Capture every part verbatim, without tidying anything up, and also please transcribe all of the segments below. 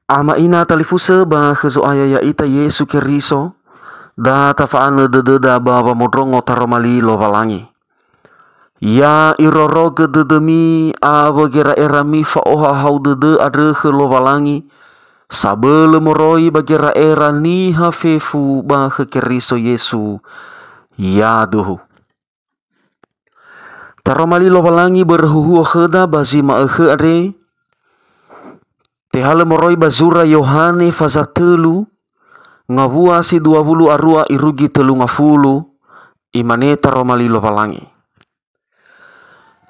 Ama ina talifusö ba khö Zo'aya ya'ita Yesu Keriso, da tafa'anö dödöda ba wamondrongo taroma li Lowalangi. Ya irorogö dödömi awö gera'erami fa'ohahau dödö andrö khö Lowalangi, sabölö moroi ba gera'era niha fefu ba khö Keriso Yesu. Yaduhu. Taroma li Lowalangi börö huhuo khöda ba zi ma'ökhö andre, tehalö moroi ba zura Yohane faza tölu, ngawua si dua wulu arua irugi tölu ngafulu, imane taroma li Lowalangi.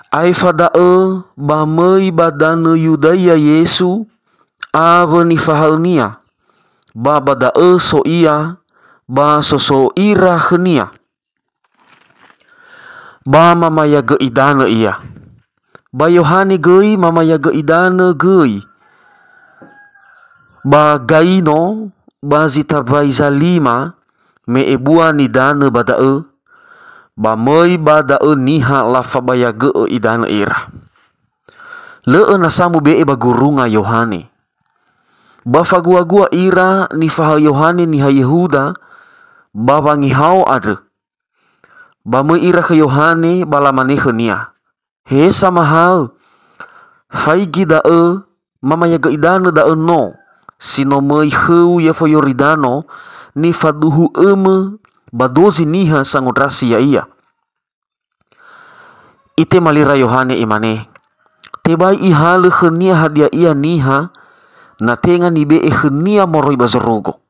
Aefa da'ö ba möi ba danö Yudaya Yesu awö nifahaönia, ba ba da'ö so ia, ba soso ira khönia. Ba mamayagö idanö ia. Ba Yohane göi mamayagö idanö göi. Ba Gaino, ba zi tabai zalima, me ebua nidanö ba da'ö, ba möi ba da'ö niha lafabayagö'ö idanö ira. Lö'ö nasa mube'e ba gurunga Yohane. Ba faguagua ira nifahaö Yohane niha Yehuda, ba wangehao andrö. Ba möi ira khö Yohane, ba lamane khönia, "He Samahaö, faigi da'ö, mamayagö idanö da'ö no, si no möi khöu Yefo Yoridano, nifaduhu'ömö ba dozi niha sangondrasi ya'ia." Itema lira Yohane, imane, "Tebai ihalö khönia hadia ia niha, na tenga nibe'e khönia moroi ba zorugo.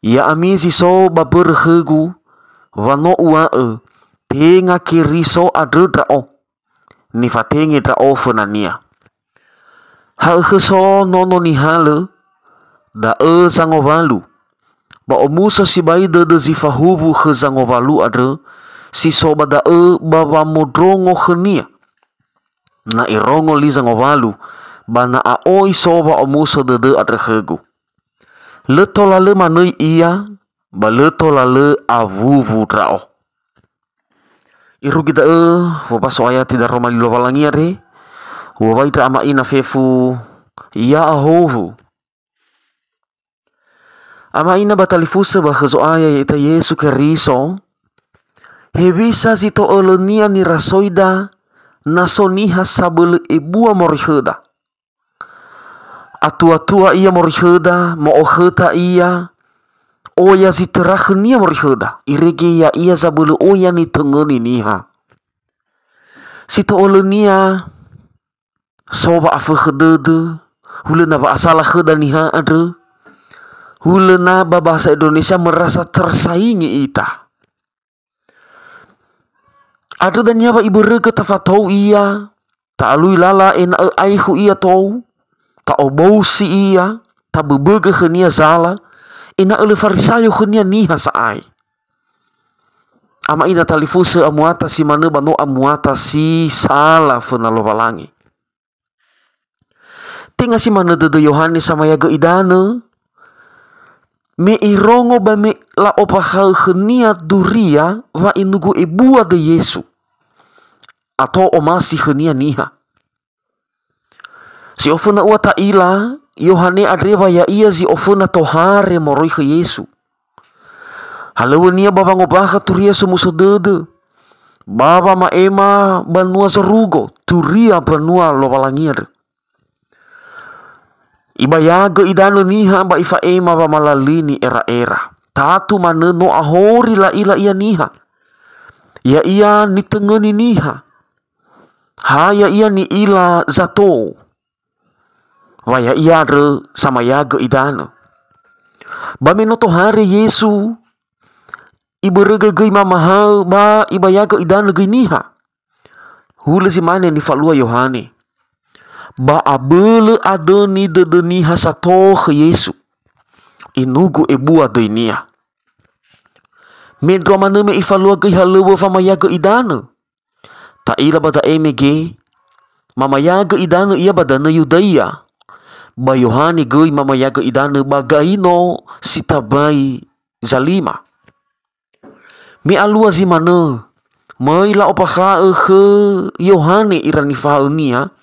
Ya'ami zi so ba mbörö khögu, wa no uŵa'ö, 'Tenga Keriso andrö ndra'o, nifatenge ndra'o föna-Nia.' Ha'ökhö so nono nihalö, da'ö zangowalu, ba omuso sibai dödö zi fahuwu khö zangowalu andrö, si so ba da'ö ba wamondrongo khönia. Na irongo li zangowalu, ba na a'oi so wa'omuso dödö andrö khögu. Lö tola lö manöi ia, ba lö tola lö awuwu ndra'o." Irugi da'ö, wombaso ayati daroma li Lowalangi andre, uŵa'ö ndra ama ina fefu, ya'ahowu. Ama ina ba talifusö ba khö Zo'aya ya'ita Yesu Keriso, hewisa zi to'ölönia nirasoida na so niha sabölö ebua moroi khöda? Atua-tua ia moroi khöda, mo'okhöta ia, oya zi töra khönia moroi khöda, irege ya'ia zabölö oya nitöngöni niha. Si to'ölönia, so wa'afökhö dödö, hulö na wa'asala khöda niha andrö, hulö na ba bahasa Indonesia merasa tersaingi ita. Andrö dania wa ibörögö tafatou ia, ta'alui lala ena'ö aekhu ia tou, ta'obousi ia, taböbögö khönia zala, ena'ö lö farisayo khönia niha sa'ae. Ama ina talifusö amuata si manö ba no amuata si sala föna Lowalangi. Tenga si manö dödö Yohane Samayagö Idanö, me irongo ba me la'ombakha'ö khönia duria wa inugu ebua döi Yesu, ato omasi khönia niha. Si oföna ua ta'ila, Yohane andre wa ya'ia zi oföna tohare moroi khö Yesu. Halöŵönia ba wangombakha turia somuso dödö, ba wama'ema banua zorugo, turia banua Lowalangi andrö. Ibayagö idanö niha ba ifa'ema wamalalini era'era. Tatu manö no ahori la'ila ia niha. Ya'ia nitöngöni niha. Ha ya'ia ni'ila zato. Wa ya'ia andrö samayagö idanö. Ba me no tohare Yesu, ibörögö göi mamahaö ba ibayagö idanö göi niha. Hulö zi mane nifalua Yohane. Ba abölö adöni dödö niha sato khö Yesu. Inugu ebua döinia. Mendrua manö me ifalua göi halöŵö famayagö idanö. Ta'ila ba da'e mege, mamayagö idanö ia ba danö Yudaia. Ba Yohane göi mamayagö idanö ba Gaino si tabai zalima. Me alua zi manö, möi la'ombakha'ö khö Yohane ira nifahaönia,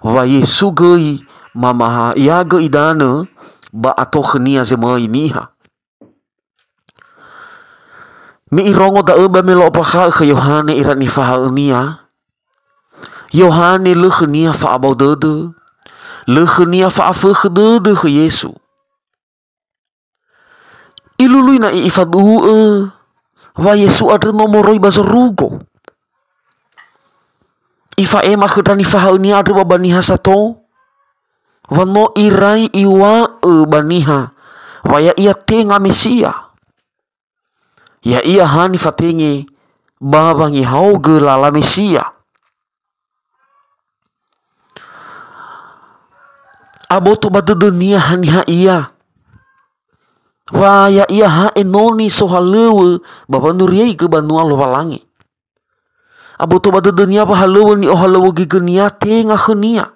wa Yesu göi mamaha, iagö idanö ba ato khönia zi möi niha. Me irongo da'ö ba me la'ombakha'ö khö Yohane ira nifahaönia, Yohane lö khönia fa'abao dödö, lö khönia fa'afökhö dödö khö Yesu. Ilului na'i ifaduhu'ö wa Yesu andrö no moroi ba zorugo. Ifa'ema khö ndra nifahaönia andrö ba, ba niha sato, wa no irai iŵa'ö ba niha wa ya'ia tenga Mesia. Ya'ia ha nifatenge ba wangehaogö lala Mesia. Aboto ba dödönia haniha ia, wa ya'ia ha enoni sohalöŵö ba wanuriaigö banua Lowalangi. Aboto ba dödönia wa halöŵö ni'ohalöŵögönia tenga khönia,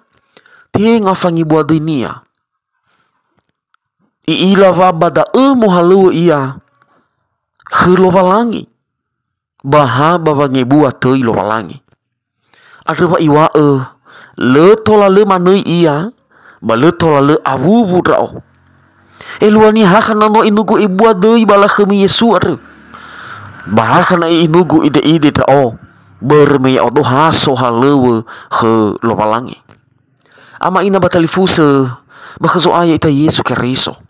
tenga fangebua döinia. I'ila wa ba da'ö mohalöŵö ia khö Lowalangi, ba ha ba wangebua töi Lowalangi. Andrö wa iŵa'ö, lö tola lö manöi ia, ba lö tola lö awuwu ndra'o. Eluania ha khöna no inugu ebua döi ba lakhömi Yesu andrö. Ba ha khöna inugu ide-ide ndra'o, börö me ya'odo ha sohalöŵö khö Lowalangi. Ama ina ba talifusö ba khö Zo'aya ita Yesu Keriso.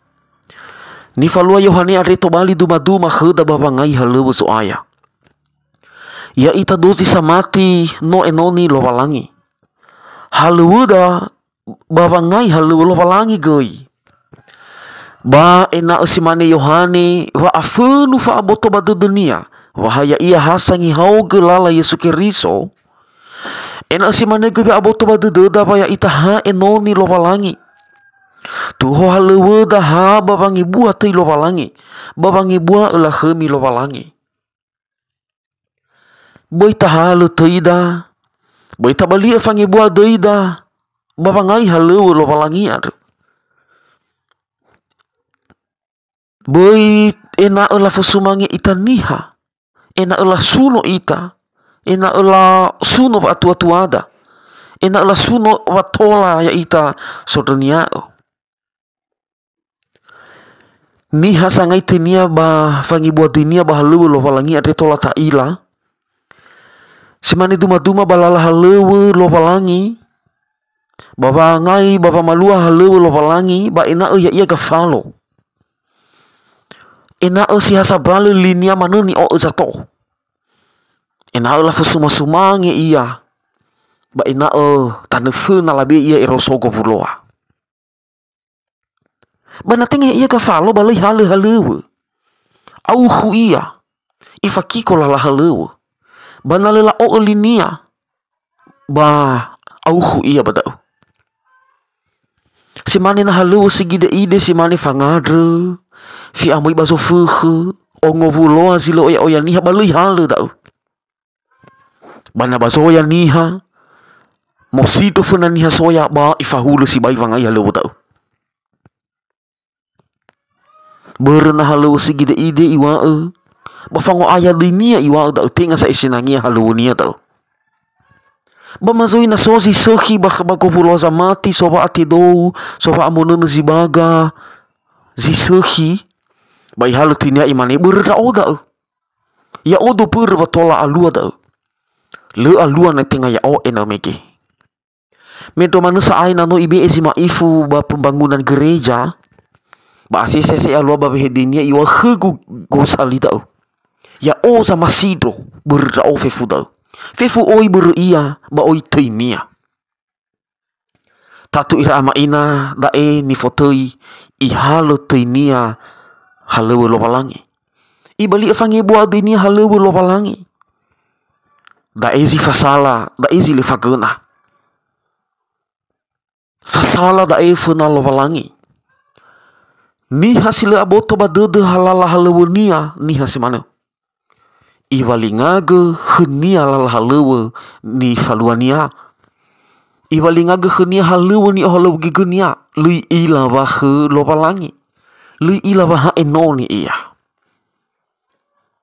Nifalua Yohane andre tobali dumaduma khöda ba wangai halöŵö Zo'aya. Ya'ita dozi samati no enoni Lowalangi. Halöŵöda ba wangai halöŵö Lowalangi göi. Ba ena'ö si mane Yohane wa'afönu fa'aboto ba dödönia, wa ha ya'ia ha sangehaogö lala Yesu Keriso, ena'ö si mane göi wa'aboto ba dödöda wa ya'ita ha enoni Lowalangi. Tuho halöŵöda ha ba wangebua töi Lowalangi, ba wangebua'ö lakhömi Lowalangi. Böi tahalö töida, böi tabali'ö fangebua döida ba wangai halöŵö Lowalangi andrö. Böi ena'ö lafosumange ita niha, ena'ö lasuno ita, ena'ö lasuno wa'atuatuada, ena'ö lasuno wa tola ya'ita sondrönia'ö. Niha sangai töinia ba fangebua döinia ba halöŵö Lowalangi andre tola ta'ila. Si mane dumaduma ba lala halöŵö Lowalangi, ba wangai ba wamalua halöŵö Lowalangi, ba ena'ö ya'ia gafalo. Ena'ö si ha sambalö linia manö ni'o'ö zato. Ena'ö lafosuma-sumange ia, ba ena'ö tanö föna labe'e ia ero so gowuloa. Ba na tenga ya'ia gafalo ba lö ihalö halöŵö. Aukhu ia, ifakiko lala halöŵö. Ba na lö la'o'ö linia, ba aukhu ia ba da'ö. Si mane na halöŵö sigide-ide, si mane fangandrö, fi'amöi ba zofökhö, ongowuloa zi lö oya-oya niha ba lö ihalö da'ö. Ba na ba zoya niha, mosindro föna niha soya ba ifahulö sibai wangai halöŵö da'ö. Börö na halöŵö sigide-ide iŵa'ö, ba fango'aya döinia iŵa'ö da'ö tenga sa'ae sinangea halöŵönia da'ö. Ba ma zöi na so zi sökhi ba, ba gowuloa zamati, so wa'atedou, so wa'amonönö zi baga, zi sökhi, ba ihalö töinia imane, börö ndra'o da'ö. Ya'odo börö wa tola alua da'ö. Lö alua na tenga ya'o ena'ö mege. Mendrua manö sa'ae na no ibe'e zi ma'ifu ba pembangunan gereja, ba asese-ese alua ba wehedenia iŵa'ö khögu gosali da'ö. Ya'o zamasindro, börö ndra'o fefu da'ö. Fefu oi börö ia, ba oi töinia. Tatu ira ama ina da'e nifotöi ihalö töinia halöŵö Lowalangi. Ibali'ö fangebua'a döinia halöŵö Lowalangi. Da'e zi fasala, da'e zi lö fagöna. Fasala da'e föna Lowalangi. Niha si lö aboto ba dödö halala halöŵönia, niha si manö. Iwalingagö khönia lala halöŵö nifaluania. Iwalingagö khönia halöŵö ni'ohalöŵögönia, lö i'ila wa khö Lowalangi. Lö i'ila wa ha enoni ia.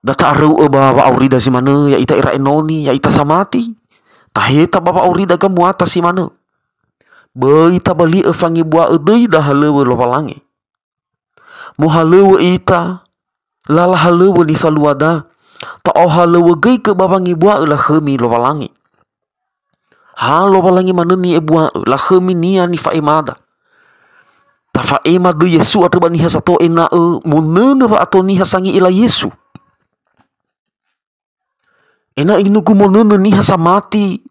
Da ta'aröu'ö ba wa'aurida zi manö, ya'ita ira enoni, ya'ita samati. Taheta ba wa'aurida gamuata si manö. Böi tabali'ö fangebua'ö döida halöŵö Lowalangi. Mohalöŵö ita, lala halöŵö nifaluada, ta'ohalöŵögöigö ba wangebua'ö lakhömi Lowalangi. Ha Lowalangi manö ni'ebua'ö, lakhömi-Nia nifa'emada. Tafa'ema döi Yesu andrö ba niha sato ena'ö monönö wa'ato niha sange'ela Yesu. Ena'ö inugu monönö niha samati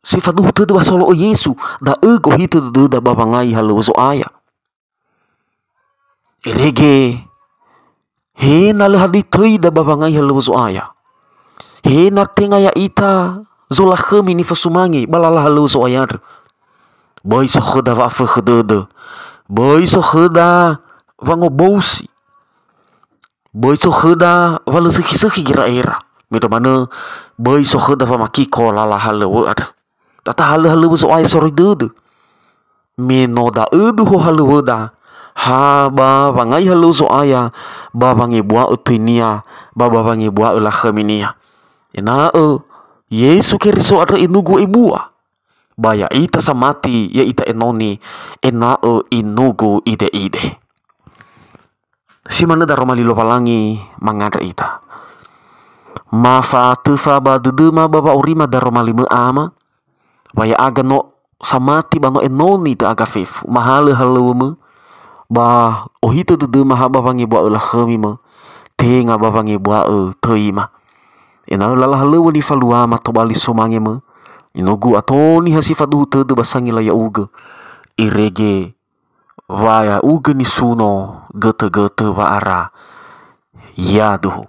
si faduhu tödö ba solo'ö Yesu, da'ö gohitö dödöda ba wangai halöŵö Zo'aya. Irege, he na lö hadia töida ba wangai halöŵö Zo'aya. He na tenga ya'ita zolakhömi nifosumange ba lala halöŵö Zo'aya andrö. Böi so khöda wa'afökhö dödö. Böi so khöda wangobousi. Böi so khöda wa lö sökhi-sökhi gera'era. Mendrua manö, böi so khöda wamakiko lala halöŵö andrö. Da tahalö halöŵö Zo'aya soroi dödö. Me no da'ö duho halöŵöda, ha ba wangai halöŵö Zo'aya, ba wangebua'ö töi-Nia, ba ba wangebua'ö lakhömi-Nia. Ena'ö Yesu Keriso andrö inugu ebua. Ba ya'ita samati, ya'ita enoni, ena'ö inugu ide-ide. Si manö daroma li Lowalangi mangandrö ita. Ma fa'atöfa ba dödöma ba wa'aurima daroma li-Mö Ama, wa ya'aga no samati ba no enoni ndra'aga fefu, mahalö halöŵömö, ba ohitö dödöma ha ba wangebua'ö lakhömi-Mö, tenga ba wangebua'ö töima. Ena'ö lala halöŵö nifaluama tobali sumange-Mö, inugu ato niha si faduhu tödö ba sangila ya'ugö, irege wa ya'ugö nisuno götö-götö wa'ara. Yaduhu.